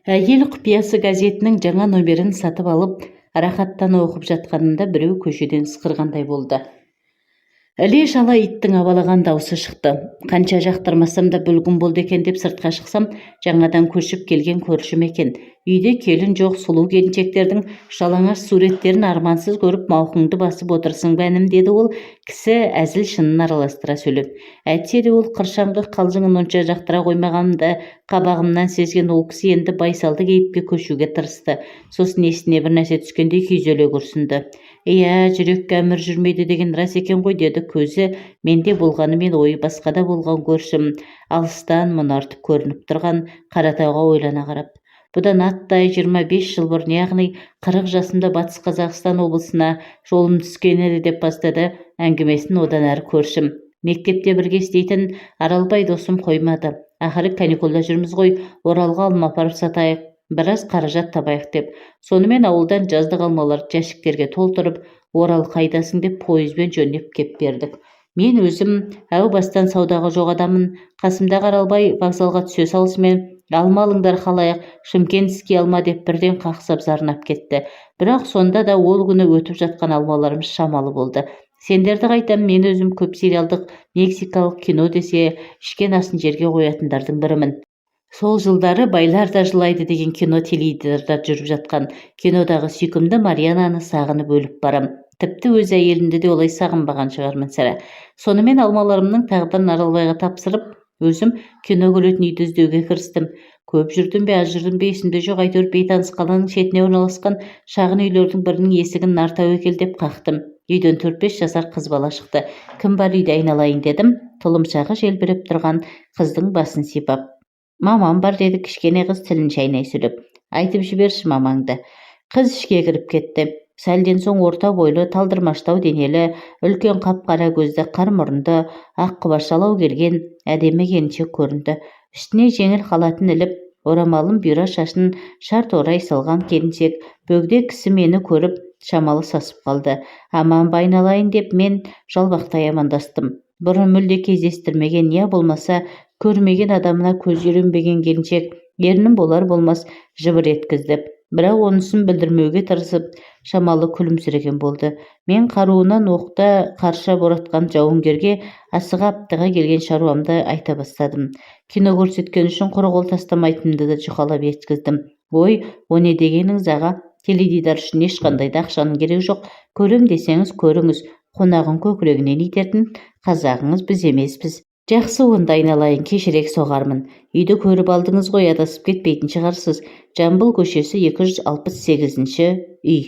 «Әйел құпиясы» газетінің жаңа номерін сатып алып, рахаттана оқып жатқанымда біреу көшеден ысқырғандай болды. Іле-шала иттің абалаған даусы шықты. Қанша жақтырмасам да, бүлгін болды екен деп сыртқа шықсам, жаңадан көшіп келген көршім екен. Үйде келін жоқ сұлу келіншектердің жалаңаш суреттерін армансыз көріп, мауқыңды басып отырсың ба, інім, деді ол кісі әзіл шынын араластыра сөйлеп. Әйтсе де, ол қыршаңғы қалжыңын онша жақтыра қоймағанымды қабағымнан сезген ол кісі енді байсалды кейіпке көшуге тырысты. Сосын есіне бір нәрсе түскендей күйзеле күрсінді. «Иә, жүрекке әмір жүрмейді деген рас екен ғой», – деді көзі менде болғанымен, ойы басқада болған көршім алыстан мұнартып көрініп тұрған Қаратауға ойлана қарап. «Бұдан аттай 25 жыл бұрын, яғни 40 жасымда Батыс Қазақстан облысына жолым түскен еді», – деп бастады әңгімесін одан әрі көршім. «Мектепте бірге істейтін Аралбай досым қоймады. Ақыры каникулда жүрміз ғой, Оралға алма апарып сатайық, біраз қаражат табайық деп. Сонымен ауылдан жаздық алмаларды жәшіктерге толтырып, Орал қайдасың деп пойызбен жөнеп кеп бердік. Мен өзім әу бастан саудаға жоқ адаммын. Қасымдағы Аралбай вокзалға түсе салысымен: «Алма алыңдар, халайық, шымкентский алма», – деп бірден қақсап зарнап кетті. Бірақ сонда да ол күні өтіп жатқан алмаларымыз шамалы болды. Сендерді қайтам, мен өзім көп сериалдық, мексикалық кино десе, ішкен асын жерге қоятындардың бірімін. Сол жылдары «Байлар да жылайды» деген кино теледидарда жүріп жатқан. Кинодағы сүйкімді Мариананы сағынып өліп барам. Тіпті өз әйелімді де олай сағынбаған шығармын, сірә. Сонымен алмаларымның тағдырын Аралбайға тапсырып, өзім кино көретін үйді іздеуге кірістім. Көп жүрдім бе, аз жүрдім бе, есімде жоқ, әйтеуір бейтаныс қаланың шетіне орналасқан шағын үйлердің бірінің есігін нар тәуекел деп қақтым. Үйден 4-5 жасар қыз бала шықты. «Кім бар үйде, айналайын?» – дедім тұлымшағы желбіреп тұрған қыздың басын сипап. «Мамам бар», – деді кішкене қыз тілін шайнай сөйлеп. «Айтып жіберші мамаңды». Қыз ішке кіріп кетті. Сәлден соң орта бойлы, талдырмаштау денелі, үлкен қап-қара көзді, қыр мұрынды, ақ құбашалау келген әдемі келіншек көрінді. Үстіне жеңіл халатын іліп, орамалын бұйра шашын шарт орай салған келіншек. Бөгде кісі мені көріп, шамалы сасып қалды. «Аман ба, айналайын?» – деп мен жалбақтай амандастым. Бұрын мүлде кездестірмеген, я болмаса көрмеген адамына көзі үйренбеген келіншек ернін болар-болмас жыбыр еткізді, бірақ онысын білдірмеуге тырысып, шамалы күлімсіреген болды. Мен қаруынан оқты қарша боратқан жауынгерге асыға-аптыға келген шаруамды айта бастадым. Кино көрсеткен үшін құр қол тастамайтынымды да жұқалап жеткіздім. «Ой, о не дегеніңіз, аға? Теледидар үшін ешқандай да ақшаның керегі жоқ. Көрем десеңіз, көріңіз. Қонағын көкірегінен итеретін қазағыңыз біз емеспіз». «Жақсы онда, айналайын, кешірек соғармын. Үйді көріп алдыңыз ғой, адасып кетпейтін шығарсыз. Жамбыл көшесі, 268-үй».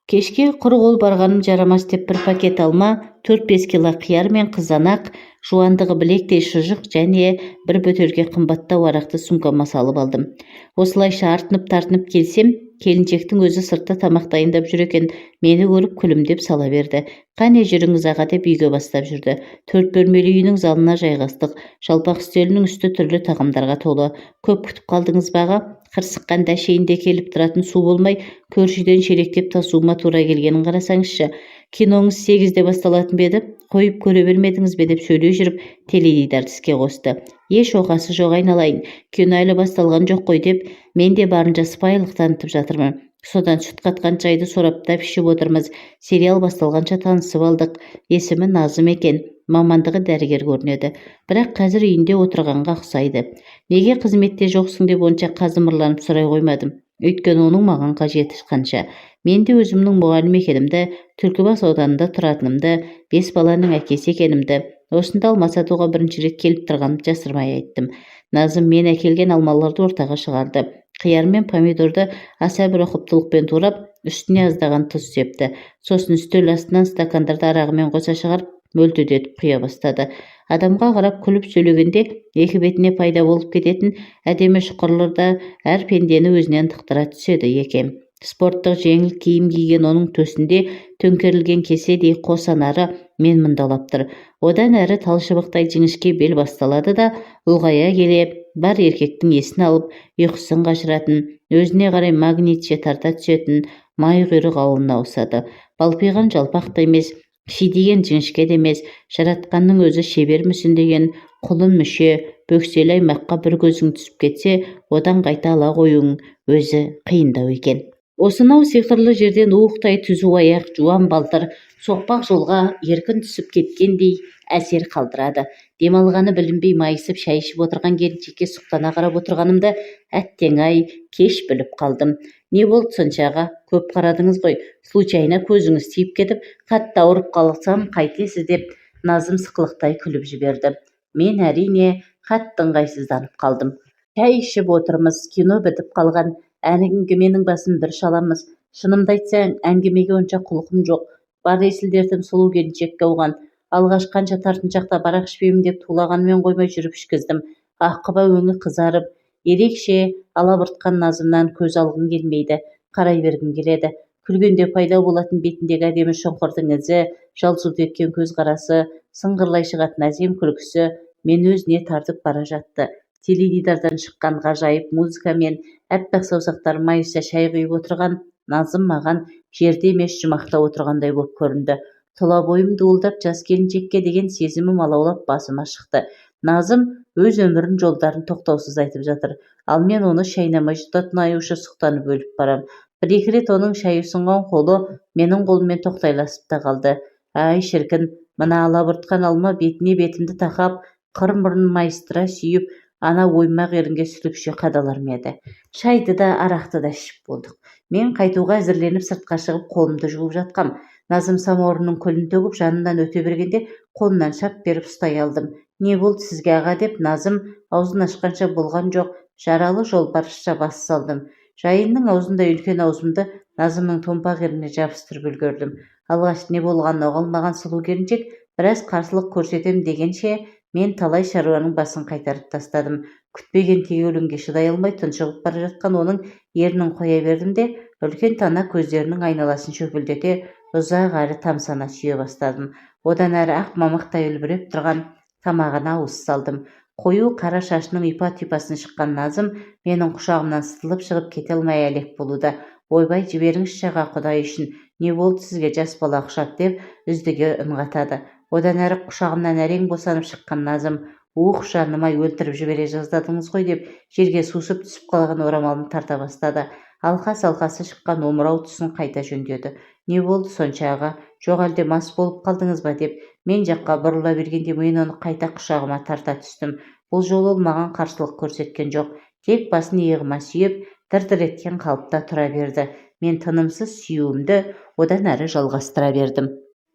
Кешке құр қол барғаным жарамас деп, бір пакет алма, 4-5 кило қияр мен қызанақ, жуандығы білектей шұжық және бір бөтелке қымбаттау арақты сумкама салып алдым. Осылайша артынып-тартынып келсем, келіншектің өзі сыртта тамақ дайындап жүр екен. Мені көріп, күлімдеп сала берді. «Қане, жүріңіз, аға», – деп үйге бастап жүрді. Төрт бөлмелі үйінің залына жайғастық. Жалпақ үстелінің үсті түрлі тағамдарға толы. «Көп күтіп қалдыңыз ба, аға? Қырсыққанда әшейінде келіп тұратын су болмай, көрші үйден шелектеп тасуыма тура келгенін қарасаңызшы. Киноңыз 8-де басталатын ба еді, қойып көре бермедіңіз бе?» – деп сөйлей жүріп, теледидарды іске қосты. «Еш оқасы жоқ, айналайын, кино әлі басталған жоқ қой», – деп мен де барынша сыпайылық танытып жатырмын. Содан сүт қатқан шайды сораптап ішіп отырмыз. Сериал басталғанша танысып алдық. Есімі Назым екен. Мамандығы дәрігер көрінеді, бірақ қазір үйінде отырғанға ұқсайды. «Неге қызметте жоқсың?» деп онша қазымырланып сұрай қоймадым. Өйткені оның маған қажеті қанша? Мен де өзімнің мұғалім екенімді, Түлкібас ауданында тұратынымды, бес баланың әкесі екенімді, осында алма сатуға бірінші рет келіп тұрғанымды жасырмай айттым. Назым мен әкелген алмаларды ортаға шығарды. Қияр мен помидорды аса бір ұқыптылықпен турап, үстіне аздаған тұз септі. Сосын үстел астынан стакандарды арағымен қоса шығарып, мөлтілдетіп құя бастады. Адамға қарап күліп сөйлегенде екі бетіне пайда болып кететін әдемі шұқырлар да әр пендені өзіне ынтықтыра түседі екен. Спорттық жеңіл киім киген оның төсінде төңкерілген кеседей қос анары мен мұндалап тұр. Одан әрі талшыбықтай жіңішке бел басталады да, ұлғая келе бар еркектің есін алып, ұйқысын қашыратын, өзіне қарай магнитше тарта түсетін май құйрық ауылына ауысады. Балпиған жалпақ та емес, шидиген жіңішке де емес, жаратқанның өзі шебер мүсіндеген құлын мүше. Бөкселі аймаққа бір көзің түсіп кетсе, одан қайта ала қоюың өзі қиындау екен. Осынау сиқырлы жерден уықтай түзу аяқ, жуан балтыр соқпақ жолға еркін түсіп кеткендей әсер қалдырады. Демалғаны білінбей майысып шай ішіп отырған келіншекке сұқтана қарап отырғанымды, әттең-ай, кеш біліп қалдым. «Не болды сонша, аға? Көп қарадыңыз ғой. Случайно көзіңіз тиіп кетіп, қатты ауырып қалсам қайтесіз?» – деп Назым сықылықтай күліп жіберді. Мен, әрине, қатты ыңғайсызданып қалдым. Шай ішіп отырмыз. Кино бітіп қалған. Әңгіменің басын бір шаламыз. Шынымды айтсам, әңгімеге онша құлқым жоқ. Бар есіл дертім сұлу келіншекке ауған. Алғаш қанша тартыншақтап, арақ ішпеймін деп тулағанымен қоймай жүріп ішкіздім. Аққұба өңі қызарып, ерекше алабұртқан Назымнан көз алғым келмейді, қарай бергім келеді. Күлгенде пайда болатын бетіндегі әдемі шұңқырдың ізі, жалт-жұлт еткен көз қарасы, сыңғырлай шығатын әсем күлкісі мені өзіне тартып бара жатты. Теледидардан шыққан ғажайып музыка мен аппақ саусақтары майыса шай құйып отырған Назым маған жерде емес, жұмақта отырғандай боп көрінді. Тұла бойым дуылдап, жас келіншекке деген сезімім алаулап басыма шықты. Назым өз өмірін, жолдарын тоқтаусыз айтып жатыр, ал мен оны шайнамай жұтатын аюша сұқтанып өліп барам. Бір-екі рет оның шай ұсынған қолы менің қолыммен тоқтайласып та қалды. Әй, шіркін, мына алабұртқан алма бетіне бетімді тақап, қыр мұрнын майыстыра сүйіп, ана оймақ ерінге сүлікше қадалар ма еді? Шайды да, арақты да ішіп болдық. Мен қайтуға әзірленіп, сыртқа шығып, қолымды жуып жатқам. Назым самаурынның күлін төгіп, жанымнан өте бергенде қолынан шап беріп ұстай алдым. «Не болды сізге, аға?» – деп Назым аузын ашқанша болған жоқ, жаралы жолбарысша бас салдым. Жайынның аузындай үлкен аузымды Назымның томпақ ерніне жабыстырып үлгердім. Алғаш не болғанын ұға алмаған сұлу келіншек біраз қарсылық көрсетем дегенше, мен талай шаруаның басын қайтарып тастадым. Күтпеген тегеурінге шыдай алмай тұншығып бара жатқан оның ернін қоя бердім де, үлкен тана көздерінің айналасын шөпілдете ұзақ әрі тамсана сүйе бастадым. Одан әрі ақ мамықтай үлбіреп тұрған тамағына ауыз салдым. Қою қара шашының ұйпа-тұйпасын шыққан Назым менің құшағымнан сытылып шығып кете алмай әлек болуда. «Ойбай, жіберіңізші, аға, құдай үшін, не болды сізге жас бала құшап?» – деп үздіге үн қатады. Одан әрі құшағымнан әрең босанып шыққан Назым: «Ух, жаным-ай, өлтіріп жібере жаздадыңыз ғой», – деп жерге сусып түсіп қалған орамалын тарта бастады. Алқа-салқасы шыққан омырау тұсын қайта жөндеді. «Не болды сонша, аға? Жоқ әлде мас болып қалдыңыз ба?» – деп мен жаққа бұрыла бергенде, мен оны қайта құшағыма тарта түстім. Бұл жолы ол маған қарсылық көрсеткен жоқ, тек басын иығыма сүйеп, дір-дір еткен қалыпта тұра берді. Мен тынымсыз сүюімді одан әрі жалғастыра бердім.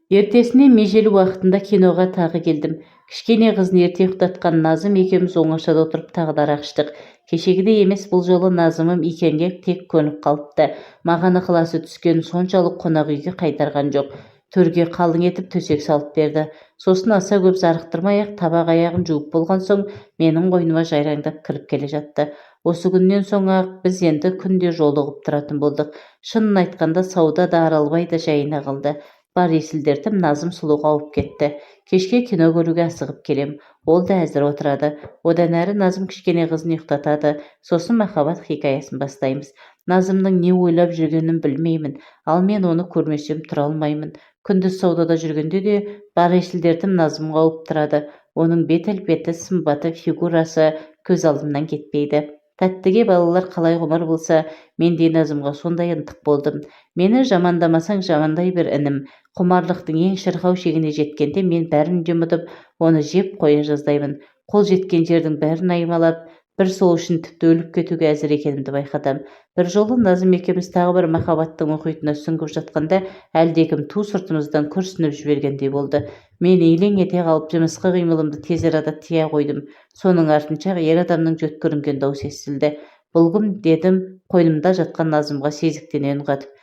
Ертесіне межелі уақытында киноға тағы келдім. Кішкене қызын ерте ұйықтатқан Назым екеуміз оңашада отырып, тағы да арақ іштік. Кешегідей емес, бұл жолы Назымым икемге тек көніп қалыпты. Маған ықыласы түскен соншалық, қонақ үйге қайтарған жоқ. Төрге қалың етіп төсек салып берді. Сосын аса көп зарықтырмай-ақ, табақ аяғын жуып болған соң, менің қойныма жайраңдап кіріп келе жатты. Осы күннен соң-ақ біз енді күнде жолығып тұратын болдық. Шынын айтқанда, сауда да, Аралбай да жайына қалды. Бар есіл дертім Назым сұлуға ауып кетті. Кешке кино көруге асығып келем, ол да әзір отырады. Одан әрі Назым кішкене қызын ұйықтатады, сосын махаббат хикаясын бастаймыз. Назымның не ойлап жүргенін білмеймін, ал мен оны көрмесем тұра алмаймын. Күндіз саудада жүргенде де бар есіл дертім Назымға ауып тұрады. Оның бет әлпеті, сымбаты, фигурасы көз алдымнан кетпейді. Тәттіге балалар қалай құмар болса, мен де Назымға сондай ынтық болдым. Мені жамандамасаң, жамандай бер, інім. Құмарлықтың ең шырқау шегіне жеткенде, мен бәрін де ұмытып, оны жеп қоя жаздаймын. Қол жеткен жердің бәрін аймалап, бір сол үшін тіпті өліп кетуге әзір екенімді байқатам. Бір жолы Назым екеуміз тағы бір махаббаттың мұхитына сүңгіп жатқанда, әлдекім ту сыртымыздан күрсініп жібергендей болды. Мен елең ете қалып, жымысқы қимылымды тез арада тия қойдым. Соның артынша ер адамның жөткірінген даусы естілді. «Бұл кім?» – дедім қойнымда жатқан Назымға сезіктене үн қатып.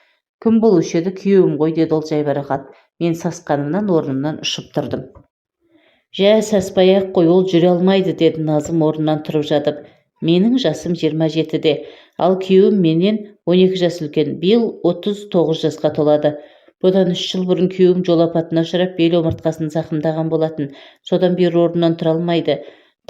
«Кім болушы еді, күйеуім ғой», – деді ол жайбарақат. Мен сасқанымнан орнымнан ұшып тұрдым. «Жә, саспай-ақ қой, ол жүре алмайды», – деді Назым орнынан тұрып жатып. Менің жасым 27-де, ал күйеуім менен 12 жас үлкен, биыл 39 жасқа толады. Бұдан 3 жыл бұрын күйеуім жол апатына ұшырап, бел омыртқасын зақымдаған болатын. Содан бері орнынан тұра алмайды,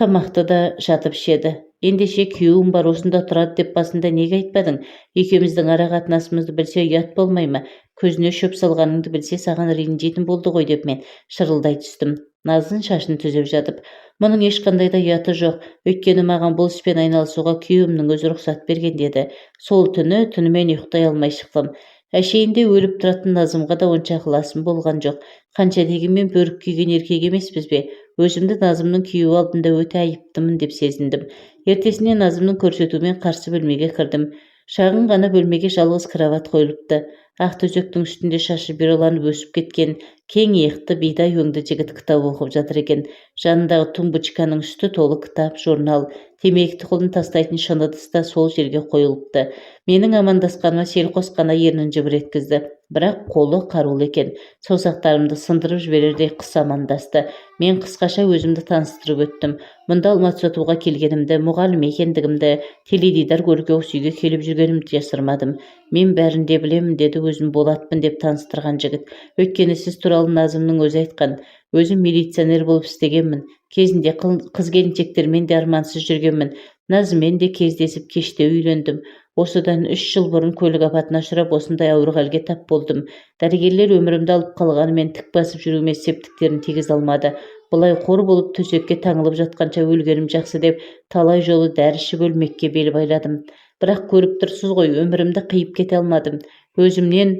тамақты да жатып ішеді. «Ендеше күйеуім бар, осында тұрады деп басында неге айтпадың? Екеуміздің ара қатынасымызды білсе, ұят болмай ма? Көзіне шөп салғаныңды білсе, саған ренжитін болды ғой», – деп мен шырылдай түстім, Назым шашын түзеп жатып. Мұның ешқандай да ұяты жоқ, өйткені маған бұл іспен айналысуға күйеуімнің өзі рұқсат берген, деді. Сол түні түнімен ұйықтай алмай шықтым. Әшейінде өліп тұратын Назымға да онша ықыласым болған жоқ. Қанша дегенмен бөрік киген еркек емеспіз бе? Өзімді Назымның күйеуі алдында өте айыптымын деп сезіндім. Ертесіне Назымның көрсетуімен қарсы бөлмеге кірдім. Шағын ғана бөлмеге жалғыз кровать қойылыпты. Ақ төсектің үстінде шашы бұйраланып өсіп кеткен, кең иықты, бидай өңді жігіт кітап оқып жатыр екен. Жанындағы тумбочканың үсті толы кітап, журнал, темекі тұқылын тастайтын шыны ыдыс та сол жерге қойылыпты. Менің амандасқаныма селқос қана ернін жыбыр еткізді, бірақ қолы қарулы екен, саусақтарымды сындырып жіберердей қыс амандасты. Мен қысқаша өзімді таныстырып өттім. Мұнда алма сатуға келгенімді, мұғалім екендігімді, теледидар көруге осы үйге келіп жүргенімді жасырмадым. Мен бәрін де білемін, деді өзін Болатпын деп таныстырған жігіт. Өйткені сіз туралы Назымның өзі айтқан. Өзім милиционер болып істегенмін. Кезінде қыз келіншектермен де армансыз жүргенмін. Назыммен де кездесіп, кештеу үйлендім. Осыдан 3 жыл бұрын көлік апатына ұшырап, осындай ауыр халге тап болдым. Дәрігерлер өмірімді алып қалғанымен, тік басып жүруіме септіктерін тигізе алмады. Бұлай қор болып төсекке таңылып жатқанша өлгенім жақсы деп, талай жолы дәрі ішіп өлмекке бел байладым. Бірақ көріп тұрсыз ғой, өмірімді қиып кете алмадым. Өзімнен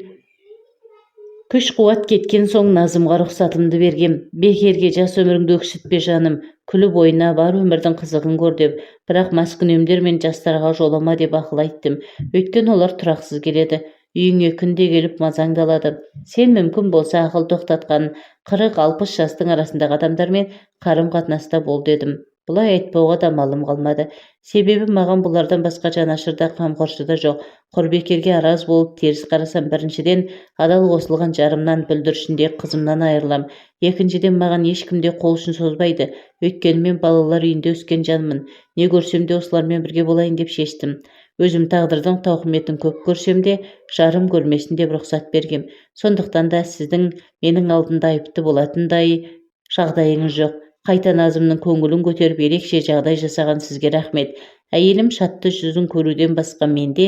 күш қуат кеткен соң Назымға рұқсатымды бергем. Бекерге жас өміріңді өксітпе, жаным, күліп ойна, бар өмірдің қызығын көр деп. Бірақ маскүнемдер мен жастарға жолама деп ақыл айттым. Өйткені олар тұрақсыз келеді, үйіңе күнде келіп мазаңды алады. Сен мүмкін болса ақыл тоқтатқан 40-60 жастың арасындағы адамдармен қарым қатынаста бол дедім. Бұлай айтпауға да амалым қалмады. Себебі маған бұлардан басқа жанашыр да, қамқоршы да жоқ. Құр бекерге араз болып теріс қарасам, біріншіден, адал қосылған жарымнан, бүлдіршіндей қызымнан айырылам. Екіншіден, маған ешкім де қол ұшын созбайды. Өйткені мен балалар үйінде өскен жанмын. Не көрсем де осылармен бірге болайын деп шештім. Өзім тағдырдың тауқыметін көп көрсем де, жарым көрмесін деп рұқсат бергем. Сондықтан да сіздің менің алдымда айыпты болатындай жағдайыңыз жоқ. Қайта Назымның көңілін көтеріп, ерекше жағдай жасаған сізге рахмет. Әйелім шатты жүзін көруден басқа менде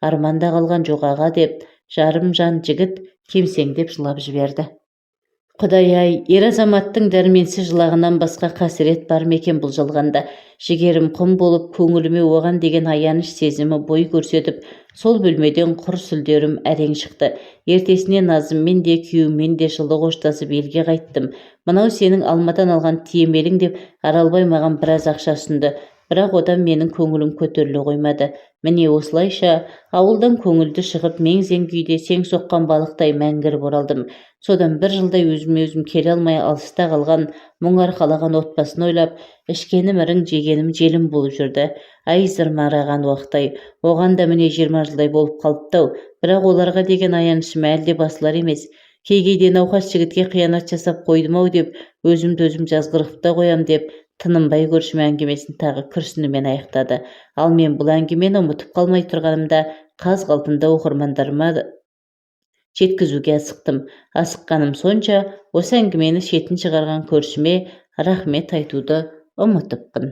арман да қалған жоқ, аға, деп жарым жан жігіт кемсеңдеп жылап жіберді. Құдай-ай, ер азаматтың дәрменсіз жылағаннан басқа қасірет бар ма екен бұл жалғанда? Жігерім құм болып, көңіліме оған деген аяныш сезімі бой көрсетіп, сол бөлмеден құр сүлдерім әрең шықты. Ертесіне Назыммен де, күйеуіммен де жылы қоштасып, елге қайттым. Мынау сенің алмадан алған тиемелің, деп Аралбай маған біраз ақша ұсынды. Бірақ одан менің көңілім көтеріле қоймады. Міне, осылайша ауылдан көңілді шығып, мең-зең күйде сең соққан балықтай мәңгіріп оралдым. Содан бір жылдай өзіме өзім келе алмай, алыста қалған, мұң арқалаған отбасын ойлап, ішкенім ірің, жегенім желім болып жүрді. Ай, зырмыраған уақыт-ай, оған да міне 20 жылдай болып қалыпты-ау. Бірақ оларға деген аянышым әлі де басылар емес. Кей кейде науқас жігітке қиянат жасап қойдым-ау деп өзімді өзім жазғырып та қоям, деп Тынымбай көршім әңгімесін тағы күрсінумен аяқтады. Ал мен бұл әңгімені ұмытып қалмай тұрғанымда қаз қалпында оқырмандарыма жеткізуге асықтым. Асыққаным сонша, осы әңгімені шетін шығарған көршіме рахмет айтуды ұмытыппын.